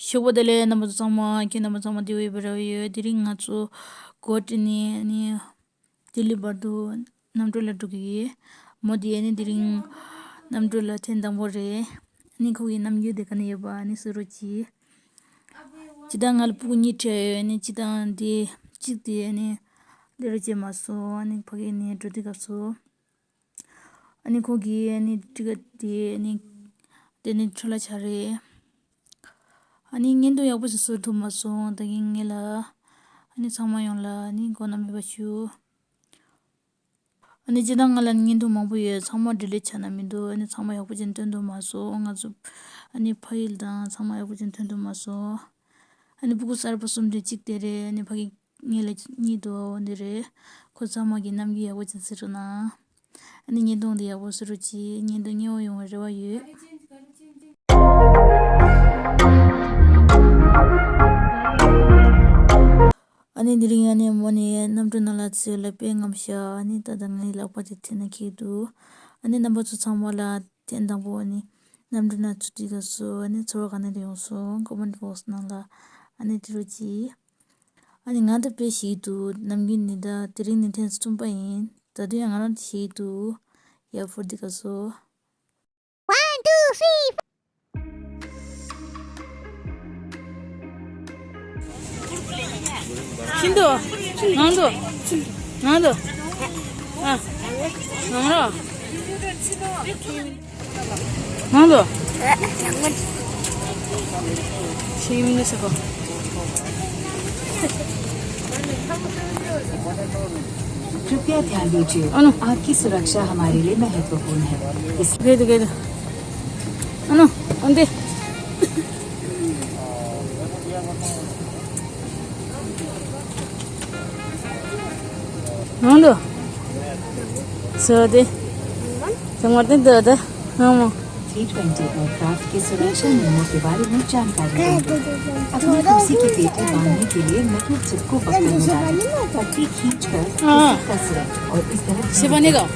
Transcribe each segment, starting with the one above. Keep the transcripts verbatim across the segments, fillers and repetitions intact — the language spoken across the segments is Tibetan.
ཞོགས་པ་བདེ་ལེགས། རྣམ་པ་ཚོ་ཚང་མ་ཁྱེད་རྣམ་པ་ཚང་མ་བདེ་པོ་ཡོད་པའི་རེ་བ་ཡོད། དེ་རིང་ང་ཚོ་གོ་ཏི་ནས་ནི་ལྡི་ལི་བར་དུ་གནམ་གྲུ་ལ་འགྲོ་གི་ཡོད། མོ་དེ་ནི་དེ་རིང་གནམ་གྲུ་ལ་ཐེངས་དང་པོ་རེད། ནི་ཁོ་གི་རྣམ་འགྱུར་དེ་ག་ནས་ཡོད་པ་ནི་གསུང་རོགས་གྱིས། ཅི་ད་ང་ལ་སྤུ་གུ་གཉིས་འཕྲད་ཡོད། ནི་གཅིག་དང་དེ་གཅིག་དེ་ནི་སླེབས་རོགས་བྱས་མ་སོང་། ནི་ཕ་གི་ནས་འགྲོ་དུས་སྐབས་སུ། ཨ་ནི་ཁོང་གིས་ཨ་ནི་ཊི་ཀེ་ཊི་དེ་ཨ་ནི་དེ་ནི་འཕྲོ་བརླག་ཆགས་རེད། ཨ་ནི་བརྙན་ཐུང་ཡག་པོ་ཞིག་བཟོ་ཐུབ་མ་སོང་། ད་གིན་ངེད་ལ་ཨ་ནི་ཚང་མ་ཡོང་ལ་ཨ་ནི་མགོ་ན་མེད་པ་ཞུ། ཨ་ནི་སྤྱིར་བཏང་ང་ལ་བརྙན་ཐུང་མང་པོ་ཡོད། ཚང་མ་ཌི་ལིཊ་བྱས་ན་མི་འདུག་ཨ་ནི་ཚང་མ་ཡག་པོ་ཅན་ཐོན་ཐུབ་མ་སོང་། ང་ཚོ་ཨ་ནི་ཕ་ཡུལ་དང་ཚང་མ་ཡག་པོ་ཅན་ཐོན་ཐུབ་མ་སོང་། ཨ་ནི་སྤུ་གུ་གསར་པ་གསུམ་དེ་གཅིག་དེ་རེད། ཨ་ནི་ཕ་གི་ངེད་ལ་གཉིས་འདུག་འོ་འདི་རེད། ཁོ་ཚང་མ་གི་རྣམ་འགྱུར་ཡག་པོ་ཅན་གཟིགས་རོགས་གནང་། ཨ་ནི་བརྙན་ཐུང་འདི་ཡག་པོ་བཟོ་རོགས་གྱིས། བརྙན་ཐུང་མཉེས་པོ་ཡོང་བའི་རེ་བ་ཡོད། ཨ་ནི་དེ་རིང་ཨ་ནི་མོ་ནི་གནམ་གྲུ་ནང་ལ་ཚུད་ལ་དཔེ་ངམ་ཤ། ཨ་ནི་ད་ལྟ་ངའི་ལག་པ་དེ་འཐེན་ན་འཁྱེར་འདུག་ཨ་ནི་རྣམ་པ་ཚོ་ཚང་མ་ལ་ཐེངས་དང་པོ་ཨ་ནི་གནམ་གྲུ་ནང་ཚུད་དུས་སྐབས་སུ་ཨ་ནི་ཚོར་བ་ག་ནས་ཡོང་སོང་། ཀོ་མེན་ཊི་བོག་སི་ནང་ལ་ཨ་ནི་འབྲི་རོགས་གྱིས། ཨ་ནི་ང་ད་དཔེ་ཞིག་འདུག་ནམ་རྒྱུན་ནི་ད་དེ་རིང་ནི་ཐེངས་གསུམ་པ་ཡིན། ད་དུང་ཡང་ང་རང་ཞིག་འདུག་ཡར་ཕོར་འདི་ག་སོ། One, two, three, four. ཤིན་ཏུ། ནང་དུ། ནང་དུ། ཨ། ནང་རོ། ནང་དུ། ཤེས་མི་འདུག་ཟེར་གོ། कृपया ध्यान दीजिए, अनु। आपकी सुरक्षा हमारे लिए महत्वपूर्ण है। इस गेट, गेट। अनु, अंदे। ནང་དུ། སོ་དེ། ཚང་མ་དེ་འདུག་ད། ཨ་མ། थ्री ट्वेंटी एयरक्राफ्ट के सुरक्षा नियमों के बारे में जानकारी देंगे। अपनी कुर्सी की पेटी बांधने के लिए मेटल चिप को पकड़ने वाली पट्टी खींचकर उसे कसरें और इस तरह धीरे करें।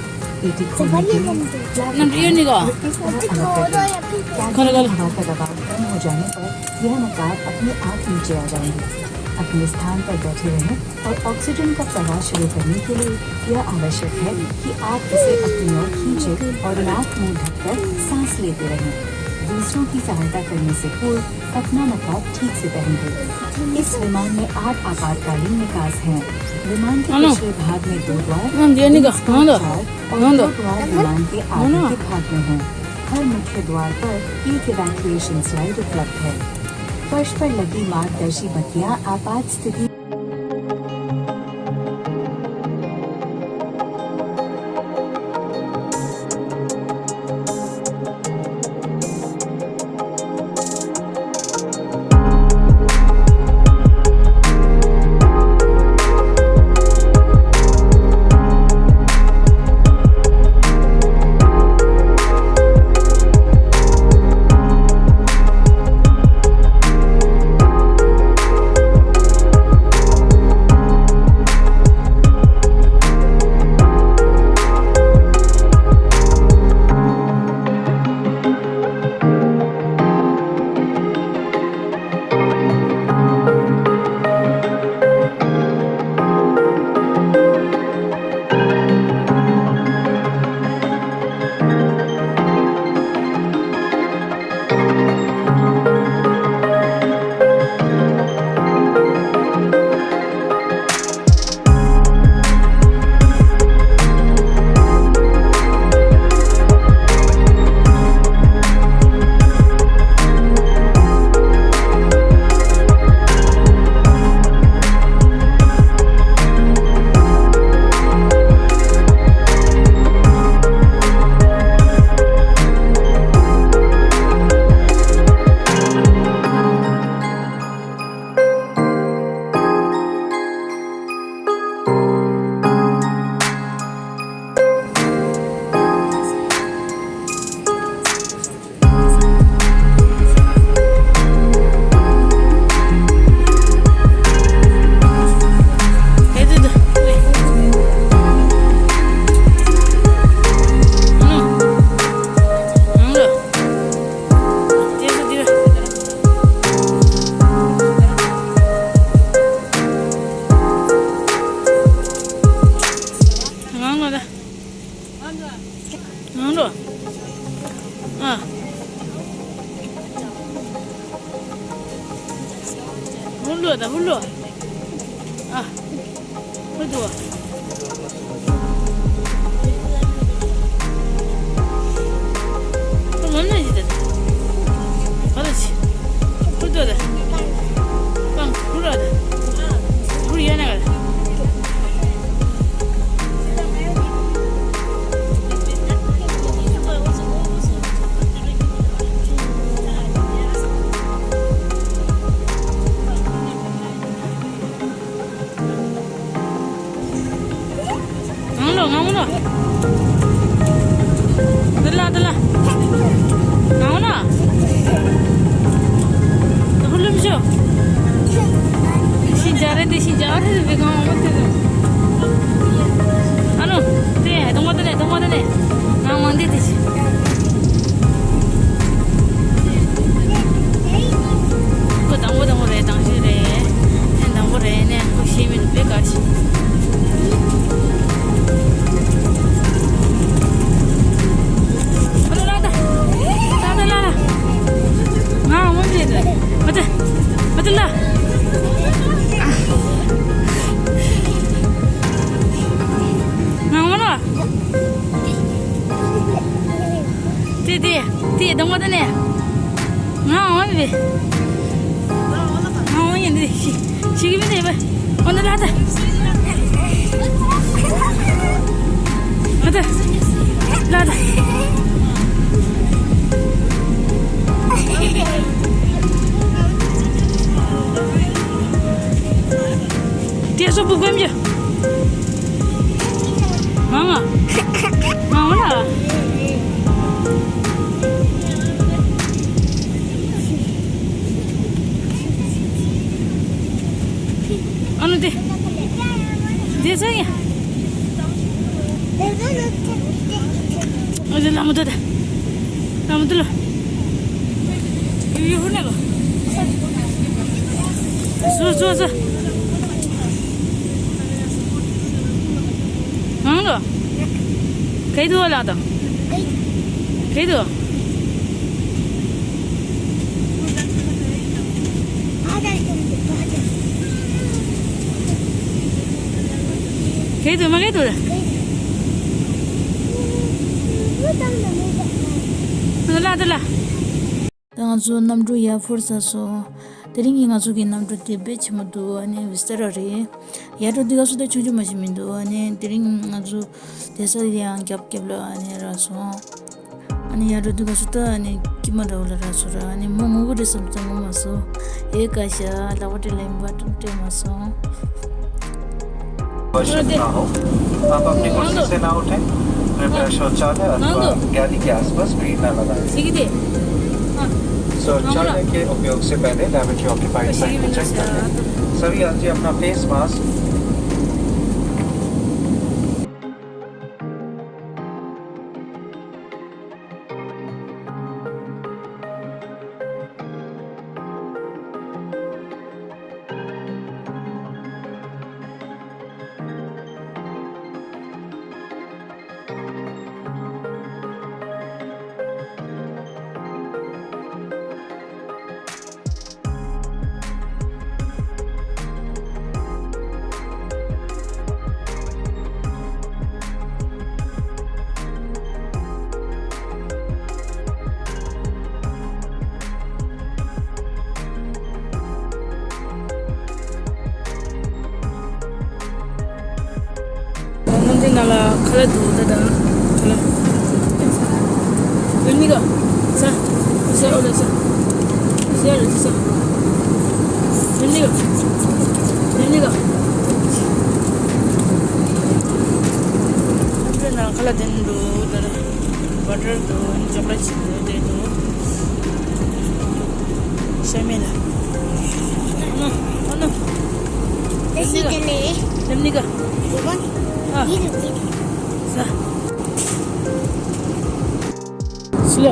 पेटी खोलने के लिए फ्लैप उठाएं और इस तरह अलग कर दें। कैबिन में हवा का दबाव कम हो जाने पर यह नकाब अपने आप नीचे आ जाएंगे। अपने स्थान पर बैठे रहें और ऑक्सीजन का प्रवाह शुरू करने के लिए यह आवश्यक है कि आप इसे अपनी ओर खींचें और नाक मुंह ढककर सांस लेते रहें। दूसरों की सहायता करने से पूर्व अपना नकाब ठीक से पहन लें। इस विमान में आठ आपातकालीन निकास हैं। विमान के हेलो। पिछले भाग में दो द्वार, हेलो, ये नहीं तीन कहा। Squad hello. चार और हेलो। दो द्वार विमान के आगे हेलो। के भाग में हैं। हर मुख्य द्वार पर एक इवैक्यूएशन स्लाइड उपलब्ध है। फर्श पर लगी मार्गदर्शी बत्तियां आपात स्थिति ཧུ་ལུ་ད་ཧུ་ལུ། ཨ། ཧུ་དུ། ཧུ་ལུ་ནི་ད། ཧུ་ལུ་ཆི། ཧུ་དུ་ད། ཧུ་ལུ་ད། ཧུ་ཡ་ན་ག་ད། ང་ལོ་ང་ལོ། དེ་ལ་དེ་ལ། ང་ལོ། ད་ཧུ་ལུམ་ཤོ། ཤི་ཇ་རེ་དེ་ཤི་ཇ་རེ་དེ་གང་བ་དེ་དང་། ཨ་ནོ། དེ་དང་བ་དེ་ནས་དང་བ་དེ་ནས། ང་མང་དེ་དེ་ཤི། ཁོ་དང་པོ་དང་པོ་རེད། དང་ཤོས་རེད། ཨེ་དང་པོ་རེད་ནས་ཁོ་ཤེས་མི་འདུག་པས་ག་ཤི། ཨ་ལ་ལ་ད། ད་ད་ལ་ལ། ང་འོང་རེད། ཨ་ད། ཨ་ད་ལ། ང་འོང་ལ། དེ་དེ་དེ་དང་པོ་དེ་ནས། ང་འོང་བས། ང་འོང་ཡིན་དེ་ཤི་ཤི་གི་མི་དེ་བས། འོ་ན་ལ་ད། ལ་ད། ལ་ད། དེ་སོ་བུ་གོན་རྒྱུ། མ་མ། མ་མ་ལ། ཨ་ནུ་དེ། དེ་ཚོ་ཡ། ཨ་ཙི་ལ་མོ་དོ་དེ། ལ་མོ་དོ་ལ། ཡུ་ཡུ་ཧུ་ནེ་གོ། སོ་སོ་སོ། ང་ལོ། གའི་དུ་བ་ལགས་དང་། གའི་དུ། གའི་དུ་མ་གའི་དུ་ར། ལ་དུ་ལ། ད་ང་ཚོ་གནམ་གྲུ་ཡར་འཕུར་ཚར་སོང་། དེ་རིང་གི་ང་ཚོ་གི་གནམ་གྲུ་དེ་དཔེ་ཆེན་མོ་འདུག་ཨ་ནི་བི་སྟ་ར་རེད། ཡར་འགྲོ་དུས་སྐབས་སུ་ད་ཆུང་ཆུང་མ་ཞིག་མི་འདུག་ཨ་ནི་དེ་རིང་ང་ཚོ་དེ་ས་ཡང་རྒྱབ་རྒྱབ་ལ་ཨ་ནི་རག་སོང་། ཨ་ནི་ཡར་འགྲོ་དུས་སྐབས་སུ་ད་ཨ་ནི་དཀྱིལ་མ་འདྲ་བོ་ལ་རག་སོང་ར། ཨ་ནི་མོ་ངུ་གི་རེད་བསམ་ཙང་ངུ་མ་སོང་། ཨེ་ཀ་ཤ་ལག་པ་སྤྲད་ལ་ཡིན་པ་སྤྲད་མ་སོང་། आवश्यक ना हो, आप अपनी कुर्सी से ना उठें। कृपया शौचालय अथवा गैली के आसपास भीड़ ना लगाएं। शौचालय के उपयोग से पहले लैबोरेटरी ऑक्यूपाइड साइन को चेक कर लें। सभी यात्री अपना फेस मास्क སྣུམ་དེ་ནང་ལ་ཁ་ལག་འདུག་ད་ད་ཁ་ལག་ལེམ་ནི་ག་ས་ས་ཨོ་ལ་ས་ས་ལ་ས་ལེམ་ནི་ག་ལེམ་ནི་ག་ཁ་ལག་དེ་ནི་འདུག་ད་ད་བ་ཊར་འདུག་ཅོག་ལེ་ཊི་འདུག་དེ་འདུག་ཤ་མེད་ལ། ཨ་ནུ། ཨ་ནུ། དེ་ཤི་དེ་ནས། དེ་ནི་ག་ཨ། ཡིན་ཡིན། ས། སི་ལ།